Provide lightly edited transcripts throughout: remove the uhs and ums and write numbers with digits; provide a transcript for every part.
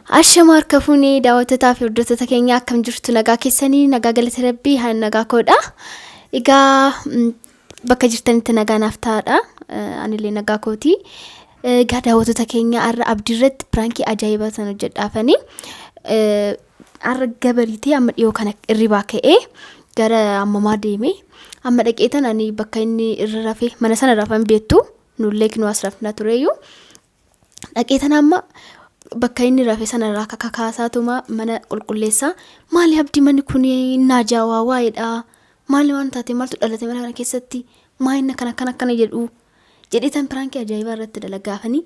Ashama harka fuunee daawwattotaa fi hordoftoota keenya, akkam jirtu? Nagaa keessanii? Nagaa galata rabbii, haan nagaa koodha. Egaa bakka jirtanitti nagaa naaf ta'aadha. Anillee nagaa kooti. Egaa daawwattoota keenya, har'a abdii irratti piraankii ajaa'ibaa san hojjedhaafanii. Har'a gabariitee amma dhiyoo kana irribaa ka'ee gara ammamaa deeme. Amma dhaqeetan ani bakka inni irra rafe mana sana rafan beektu, nullee kinoo as rafna tureyyuu. Dhaqeetan amma bakka inni rafe sana irraa kakakaasaatuma mana qulqulleessaa. Maali abdii, manni kun naajaawaa waa'eedha. Maali waan taate, maaltu dhalate mana kana keessatti? Maa inni akkana akkana akkana jedhu? Jedheetan piraankii ajaa'ibaa irratti dalagaafanii.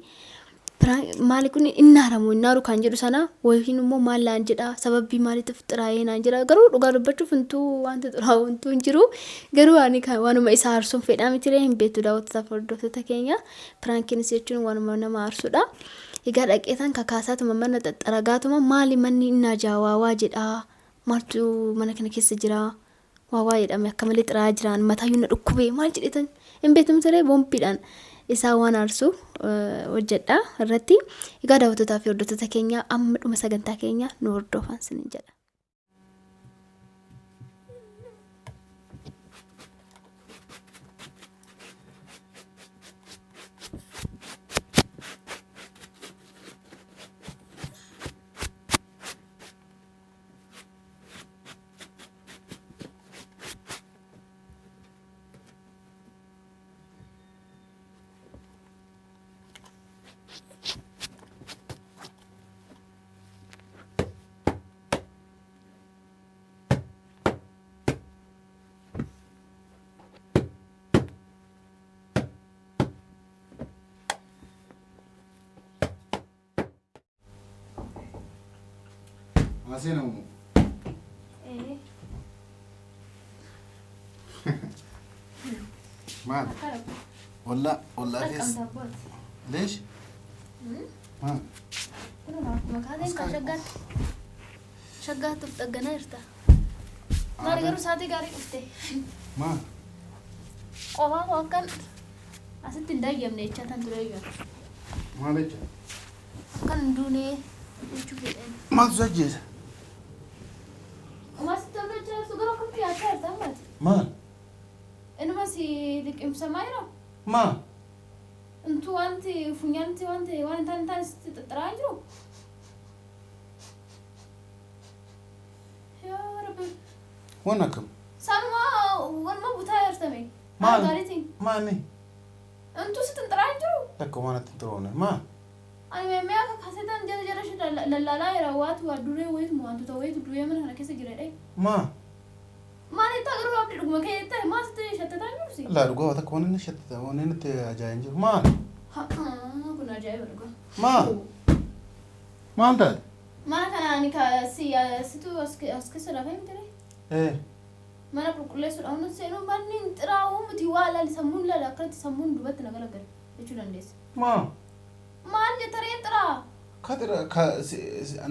Maali kun, inni haaramu inni haaru kan jedhu sana wayiin immoo maal naan jedha, sababii maaliitiif xiraa'ee naan jedha? Garuu dhugaa dubbachuuf hintuu wanti xuraa'u hintuu hin jiru. Garuu ani waanuma isa aarsuun fedhaa miti ree, hin beektu daawwattoota fi hordoftoota keenya, piraankiinis jechuun waanuma nama aarsudha. Egaa dhaqeetan kakaasaatuma mana xaxxaragaatuma, maali manni inni ajaa'aawaa jedha, maaltu mana kana keessa jira, waa waa jedhame, akka malee xiraa'aa jiraan, mataayyuu na dhukkubee maal jedhetan hin beektu miti ree, boombiidhaan isaa waan aarsu hojjedha irratti. Egaa daawwattootaa fi hordoftoota keenya, amma dhuma sagantaa keenya nu hordofan sinin jedha. Maasee namu. Maal? Walla walla keessa. Leesh? Maal? Shaggaatti of xagganaa jirta. Maali garuu sa'aatii gaarii dhufte. Maal? Qofaa koo akkan asitti hin dayyamne jechaa tan ture iyyuu. Maal jecha? Akkan hin duune jechuu fedhan. Maaltu si ajjeesa? Umaa sitti ol jechaa jirtu, garuu akkamitti nyaachaa jirta ammaati? Maal? Inuma si liqimsamaa jira. Maal? Intuu wanti funyaanitti wanti waan hin taane sitti xixxiraa hin jiru. Yaa Rabbi. Waan akkam? Sanuma waluma butaa jirtame. Maal? Gaariitiin. Maali? Intuu sitti xixxiraa hin jiru. Takka waan natti hin xuroofne. Maal? Ani meemmee akka kasetan jala jala ishee lallaalaa jira, waatu waa duree wayitu wantoota wayitu duree mana kana keessa jira jedhee. Maal? Maal itti garuu abdii, dhuguma kee ta'e maal sitti shattataa hin jiru si? Laa, dhugaa takka waan inni shattata waan inni itti ajaa'in jiru. Maal? Kun ajaa'iba dhugaa. Maal? Maal taate? Mana kana ani ka si situ as keessa rafee miti ree? Ee. Mana qulqulleessuudhaan hundi seenuu, manni hin xiraa'uu miti, waa laali, sammuun laala, akkanatti sammuun duubatti na galagala jechuu dandeessa. Maal? Maal jetta ree, xiraa? Ka xira ka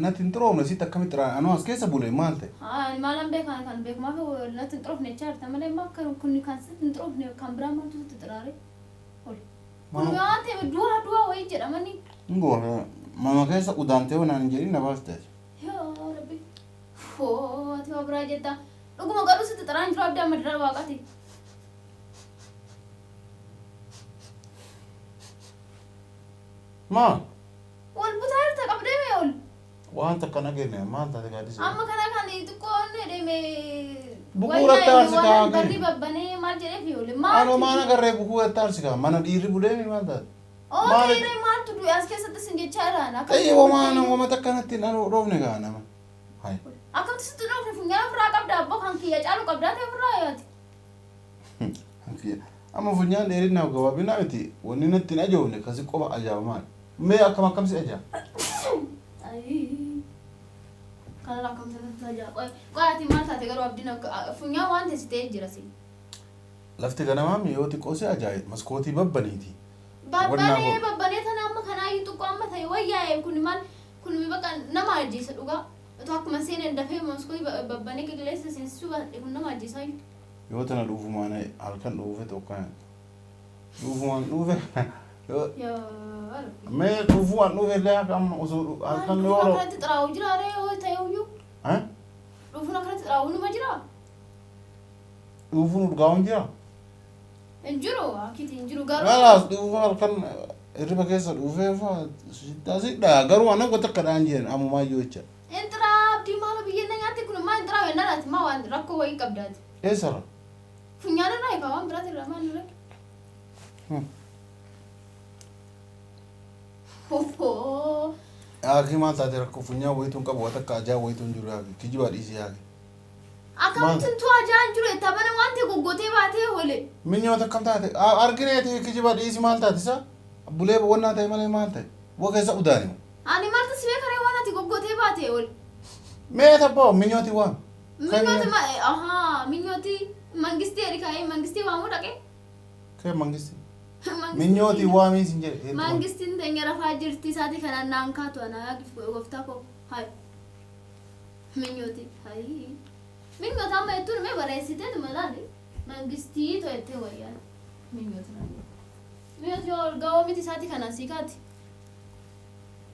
natti hin xuroofne, sitti akkamitti xiraa? Anoo as keessa bule, maal ta'e? Ani maalan beekan, kan beekumaaf natti hin xuroofne jechaa jirta malee, amma akka kun kan sitti hin xuroofne kan biraa maaltu sitti xiraare? Ol. Kun waan ta'eef du'aa du'aa wayii jedhamanii. Ngoora mama keessa udaantee waan hin jedhin na baaste. Yaa Rabbi. Foo, ati waa biraa jetta. Dhuguma garuu sitti xiraan jiru abdii, amma dira waaqati. Maal? Wal butaa jirta, qabdee mee ol. Waan takka nageenne, maal taate gaaddisa? Amma kana kan xiqqoo inni deeme. Bukuu irratti aarsi kaa'aa Barri babbanee maal jedhee fi oole. Anoo maal agarree bukuu irratti aarsi kaa, mana dhiirri buleemi, maal taate? Oo. Maal- Ta'ee maaltu du'e as keessatti sin jechaa jiraan. Xayyi homaa nama takka natti hin dhoofne kaa nama. Hai. Akkamitti sitti dhoofne? Funyaan ofirraa qabda abboo, kan kiyya caalu qabdaa ta'e ofirraa yaati. Amma funyaan dheerinaaf gabaabinaa miti, wanni natti hin ajoofne kasi qofa ajaa'iba maali? Mee akkam akkam si ajaa'iba? Kanarraa akkam sanatti ajaa'iba. Qoy qoy, ati maal taate garuu abdiin akka funyaan waan ta'e si ta'ee jira si. Lafti ganamaa yoo xiqqoo si ajaa'iba, maskootii babbaniiti. Babbanee babbanee tana amma kanaayyuu xiqqoo amma ta'e wayyaa'e, kun maal kun, bakka nama ajjeesa dhugaa. Otoo akkuma seeneen dafee maskootii babbanee qilleensa seensisuu baadhe, kun nama ajjeesaayyuu. Yoo tana dhuufumaan halkan dhuufe tokko dhuufumaan dhuufe yoo Yaa Dhugaa rabbi. Mee dhufuu an dhufe illee akka amma osoo halkan Dhufuun yeroo. akkanatti xiraa'u jira ree yoo ta'e iyyuu. Eh? Dhufuun akkanatti xiraa'u numa jira. Dhufuun urgaa'uun jira. Hin jiru akkiiti hin jiru garuu. Kalaas dhufuun halkan hirriba keessa dhufee faa si dha garuu ana goota akka dhaan jiran ammumaa iyyuu jecha. Hin xiraa abdii maaloo biyyeen na nyaatte kun maa hin xiraa'u hin dhalaati maa waan rakkoo wayii qabdaati. Eessarra? Funyaan irraa egaa waan biraati irraa maal irraa? Hohoo. Yaakii maal taate rakkoo funyaan wayituu hin qabu waan takka ajaa wayituu hin jiru yaakii kijibaa dhiisii yaakii. Akkamitti tu ajaan jiru itti abana waan ta'e goggotee baatee hole. Minyoota akkam taate argineeti kijiba dhiisi maal taate isa bulee boqonnaa ta'e malee maal ta'e bu'a keessa udaani. Ani maaltu si beekaree waan ati goggotee baatee hole. Mee tabboo minyooti waan. Minyooti ma ahaa minyooti mangistii erikaayee mangistii waamuu dhaqee. Kee mangisti. Minyooti waamii sin jedhe. Mangistiin teenya rafaa jirti isaati kanaan naan kaatu ana yaa gooftaa koo hayi. Minyooti hayi. Minyoota amma jettuun mee barreessitee tuma laali. Mangistii to'attee wayyaa. Minyooti laali. Minyooti yoo ol ga'oo miti isaati kanaan sii kaati.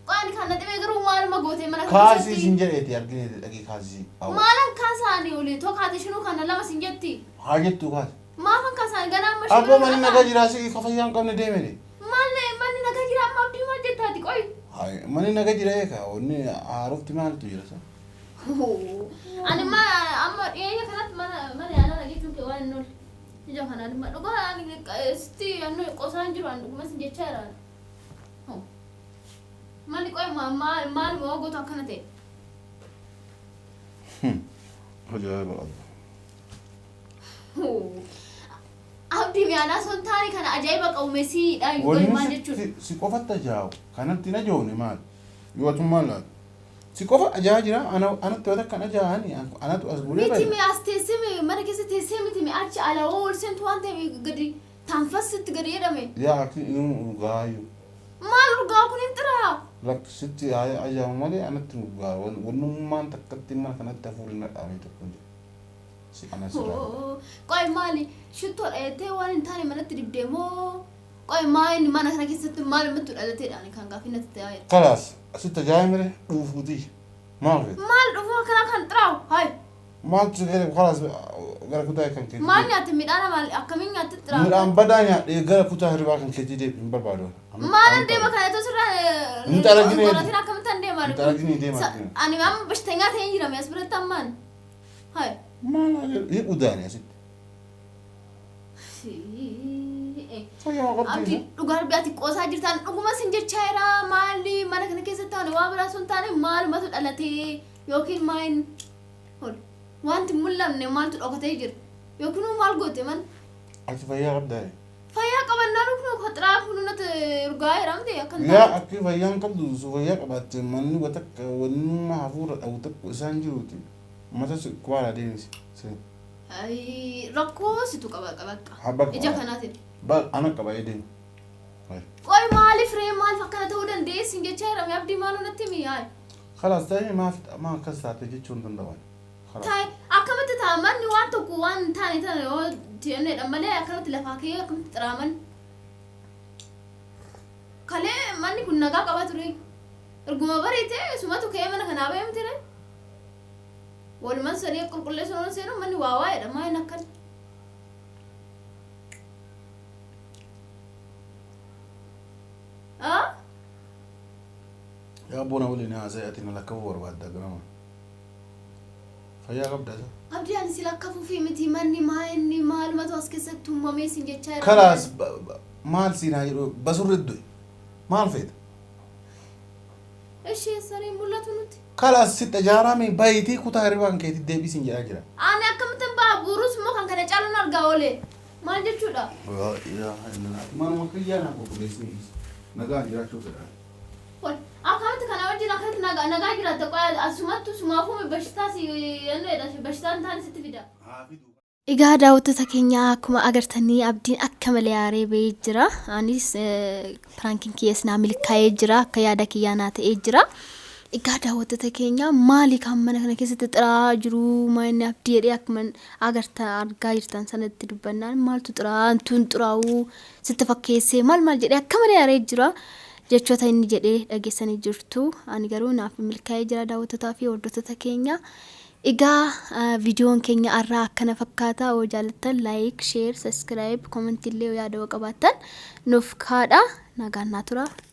Waan kana dhibee garuu maaluma gootee mana kana Kaasii keessatti. sin jedheeti argineeti dhaqii kaasii. Maalan kaasaani olii tokkaati shinuu kana lama sin jetti. Haa jettu kaasi. Maafan kaasaan ganaa amma Abboo manni nagaa jiraa si kafayyaan hin qabne deemene. Maal manni nagaa jira amma abdii maal jettaati qoyi. Manni nagaa jira eeka wanni haarofti maaltu jira sa. Ani ma amma dhiyeenya kanatti mana mana yaalaa dhageechuun kee waan hin oolle. Ija kanaan immoo dhugaa ani sitti annu qosaan jiru ani dhuguma sin jechaa jira. Manni qoyi maal maal moo gootu akkana ta'e. Ajaa'iba qabda. Abdii mi'aanaa son taane kana ajaa'iba qabu mesiidha Wanni maal jechuudha. si qofatti ajaa'u kanatti hin ajoone maal yoo atummaan laatu si qofa ajaa'aa jira anatti waan akkan ajaa'ani anatu as bulee Miti bahe. mi as teessee mi mana keessa teessee miti mi achi ala ol seentu waan ta'eef gadi taanfassitti gadi jedhame. Yaa akki inni urgaayu. Maal urgaa kun hin xiraa? Lakkisitti ajaa'u malee anatti urgaa wannummaan takkatti mana kanatti hafuurri na dhaabee tokko hin jiru. Si ana sirraa. Qoy maali shittoo dhayattee waan hin taane manatti dibdee moo qoy maali mana kana keessatti maalumatti dhalateedha ani kan gaaffii natti ta'aa jira. Kalaas asitti ajaa'imire dhuufuutii maal feete? Maal dhufuu akkana kan xiraa'u hayi. Maaltu si fedhe kalaas gara kutaa kan keetii. Maal nyaatte midhaan maal akkamiin nyaatte xiraa'u? Midhaan badaa nyaadhee gara kutaa hirribaa kan keetii deebi hin barbaadu. Maalan deema kana itoo sirraa Hin xaragine. qoratin akkamittan deema? Hin xaragine deema. Ani amma bashtanyaa ta'een jira as biratti ammaan. Hayi. Maal hin udaane asitti. Fayyaa Abdi qabdi. dhugaa rabbi ati qoosaa jirtaan dhuguma sin jechaa jira maali mana kana keessatti taane waa biraa sun taane maalumatu dhalatee yookiin maal hol wanti hin mul'amne maaltu dhokatee jira yookiin maal goote man Ati fayyaa qabdaa? Fayyaa qabannaa dhugnu koxiraa kun natti urgaa jedhamte akkan Yaa akki fayyaa hin qabdu su fayyaa qabaatte manni watakka wannummaa hafuura dhabu tokko isaan jiruuti. Mata si kubaadhaa deemisi. Rakkoo situ qaba qabaqqa Habba ija kanaatiin. Ba ana qaba deemi. Qoy maaliif ree maaliif akkana ta'uu dandeessin jechaa jedhame abdii maaloo natti himi yaay. Kalaas ta'ee maaf maa akkas taate jechuu hin danda'an. Taa'e akkamitti ta'a manni waan tokko waan hin taane tana yoo jenneedha malee akkanatti lafaa ka'ee akkamitti xiraaman. Kalee manni kun nagaa qaba ture. Erguma bariite sumatu ka'ee mana kanaa bahee miti ree. Walumaan sadii qulqulleessuun ol seenu manni waa waa'eedha maal akkan. Ah? Yaa bona waliin haasa'e ati na lakkafuu barbaadda ganama. Fayyaa qabda isa. Abdii ani si lakkafuufi miti manni maa inni maalumatu as keessatti uumamee sin jechaa jira. Kalaas maal siin haa jedhu basurri du'e maal feeta? Ishee sareen mul'atu nuti. Kalaas sitti ijaarame bayitii kutaa hirribaa kan keetii deebii siin jedhaa jira. Ani akkamittan ba'a buurus immoo kan kana caaluun argaa oole. Maal jechuudha? Manuma kiyyaa naa qulqulleessini nagaan jiraachuu fedha. Wal akkamitti kana wajjin akkamitti nagaa nagaa jiraatta qoya asumattu sumaafuu bashitaa si yenneedha bashitaan taane sitti fida. Egaa daawwattoota keenya akkuma agartanii abdiin akka malee aaree bahee jira. Anis piraankiin kiyyas naa milkaa'ee jira. Akka yaada kiyyaa naa ta'ee jira. Egaa daawwattoota keenya maali kan mana kana keessatti xiraa'aa jiru maal abdii jedhee akkuma agarta argaa jirtan sanatti dubbannaan maaltu xiraa'aa tun xiraa'uu sitti fakkeessee maal maal jedhee akka malee aaree jira. Jechoota inni jedhee dhageessanii jirtu. Ani garuu naaf milkaa'ee jira daawwattootaa fi hordoftoota keenya. Egaa viidiyoon keenya har'aa akkana fakkaata. Yoo jaallattan like, share, subscribe, comment illee yaada yoo qabaattan nuuf kaadha. Nagaan naa tura.